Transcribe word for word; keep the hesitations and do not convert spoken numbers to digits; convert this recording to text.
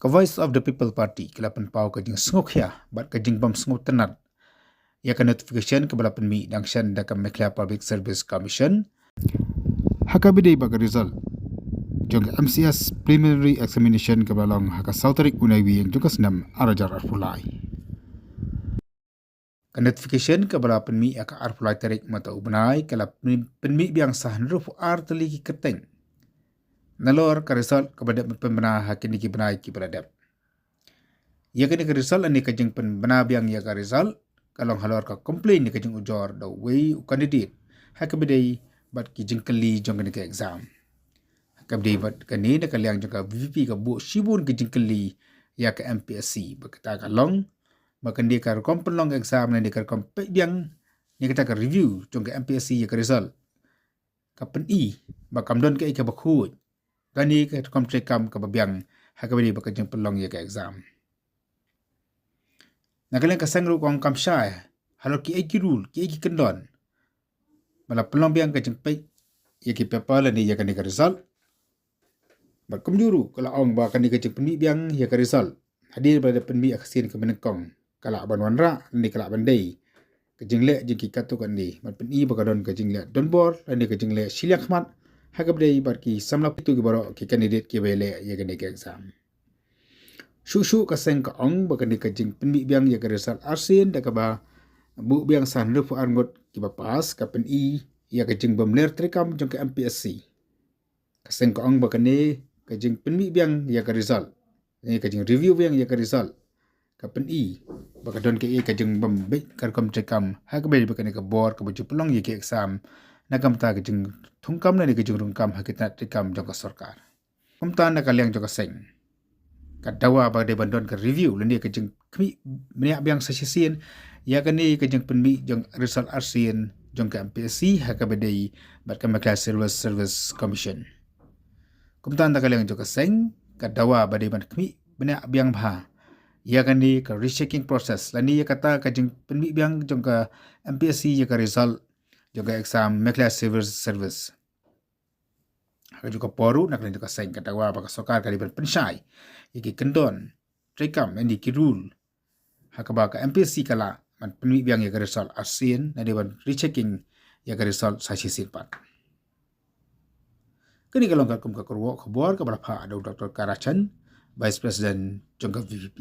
Ka Voice of the People Party ka la pynpaw ka jingsngewkhia bad ka jingbym sngewtynnat ïa ka notification kaba la pynmih dang shen da ka Meghalaya Public Service Commission ha kaba ïadei bad ka result jong ka M C S Preliminary Examination kaba la long ha ka saw tarik u Naiwieng jong ka snem ar hajar arphew lai. Ka notification kaba la pynmih ha ka arphew lai tarik mynta u bnai ka la pyn-, pynmih biang sa hynriewphew ar tylli ki kyrteng nalor ka result kaba dep pynbna ha kine ki bnai kiba la dep. Ïa kane ka result lane ka jingpynbna biang ïa ka result ka long halor ka complaint ne ka jingujor da uwei u candidate ha kaba ïadei bad ki jingkylli jong kane ka exam. Ha kaba ïadei bad kane, na ka liang jong ka V P P ka buh shibun ki jingkylli ïa ka M P S C, ba kata ka long ba kane ka rukom pynlong exam ne ka rukom peit biang ne kata ka review jong ka M P S C ïa ka result ka pyni ba kam don kaei kaba khuid, kane ka rukom treikam kaba biang ha kaba ïadei bad ka jingpynlong ïa ka exam. Na ka liang ka seng ruh ka ong kam shai halor kiei ki rule, kiei ki kyndon ba la pynlong biang ka jingpeit ïa ki paper lane ïa kane ka result. Bad kumjuh ruh ka la ong ba kane ka jingpynmih biang ïa ka result hadien ba la dep pynmih ha ka sien kaba nyngkong ka lah ban wanrah lane ka lah ban dei ka jingleh jong ki katto katne, bad pyni ba ka don ka jingleh donbor lane ka jingleh shiliang khmat ha kaba ïadei bad ki samla pyrthei ki baroh ki candidate kiba ïaleh ïa kane ka exam. Shuh shuh ka seng ka ong ba kane ka jingpynmih biang ïa ka result arsien da kaba buh biang sa hynriewphew ar ngut kiba pass ka pyni ïa ka jingbym ler treikam jong ka M P S C. Ka seng ka ong ba kane ka jingpynmih biang ïa ka result, ne ka jingreview biang ïa ka result, ka pyni ba ka don kaei ka jingbym beit ka rukom treikam ha kaba ïadei bad kane ka bor kaba ju pynlong ïa ka exam, na ka bynta ka jingthungkam lane ka jingrung kam ha ki tnat treikam jong ka sorkar. Kumta na ka liang jong ka seng ka dawa ba dei ban don ka review lane ka jingkhmih bniah biang sa shisien ïa kane ka jingpynmih jong result arsien jong ka M P S C ha kaba ïadei bad ka Meghalaya Civil Service Commission. Kumta na ka liang jong ka seng ka dawa ba dei ban khmih bniah biang bha ïa kane ka rechecking process lane ïa kata ka jingpynmih biang jong ka M P S C ïa ka result jong ka exam Meghalaya Civil Service. Ha kajuh ka por ruh na ka liang jong ka seng ka dawa ba ka sorkar ka dei ban pynshai ïa ki kyndon treikam, ïa ki rule ha kaba ka M P S C ka lah ban pynmih biang ïa ka result arsien, lane ban rechecking ïa ka result sa shisien pat. Kane ka long katkum ka kyrwoh khubor kaba la phah da u Doctor Kara Chan, Vice President jong ka V P P.